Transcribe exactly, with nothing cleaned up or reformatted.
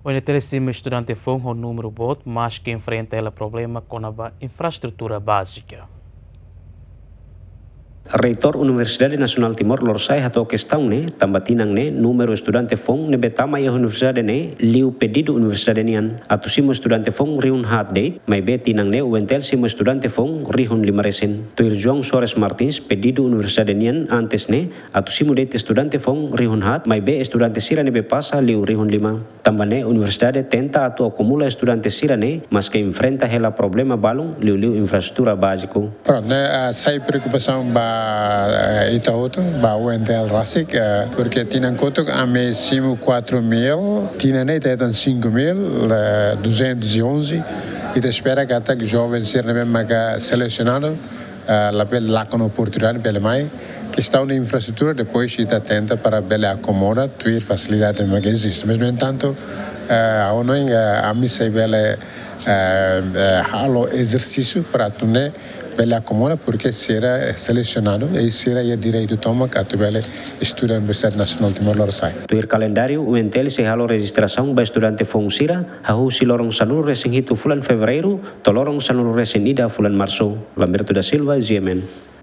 UNTL simu estudante foun ho númeru boot, maske enfrenta hela problema kona-ba infraestrutura bázika. Reitór Universidade Nasionál Timor Lorosa'e hato'o kestaun ne'e, tanba tinan ne'e númeru estudante foun ne'ebé tama iha universidade ne'e liu pedidu universidade nian. Atu simu estudante foun rihun haat de'it, maibé tinan ne'e UNTL simu estudante foun rihun lima resin. Tuir João Soares Martins, pedidu universidade nian antes ne'e atu simu de'it estudante foun rihun haat, maibé estudante sira ne'ebé pasa liu rihun lima. Tanba ne'e universidade tenta atu akumula estudante sira-ne'e, maske enfrenta hela problema balun, liuliu infraestrutura báziku. Prontu, ne'e, ah, sai preokupasaun ba, eh, ita hotu, ba UNTL rasik, eh, porke tinan kotuk ami simu quatro mil, tinan ne'e ita hetan cinco mil, eh, duzentos e onze, ita espera katak joven sira ne'ebé maka selesionadu, eh, labele lakon oportunidade bele mai. Kestaun infraestrutura, depois ita tenta para bele akomoda tuir fasilidade ne'ebé eziste. Mas, no entantu, eh, ha'u hanoin, eh, ami sei bele, eh, eh, halo ezersísiu para atu nune'e bele akomoda, porke sira selesionadu, i sira iha direitu tomak atu bele estuda Universidade Nasionál Timor Lorosa'e. Tuir kalendáriu, UNTL sei halo rejistrasaun ba estudante foun sira, hahú husi loron sanulu resin hitu fulan Fevereiru, to'o loron sanulu resin ida fulan Marsu. Lamberto da Silva, GMN.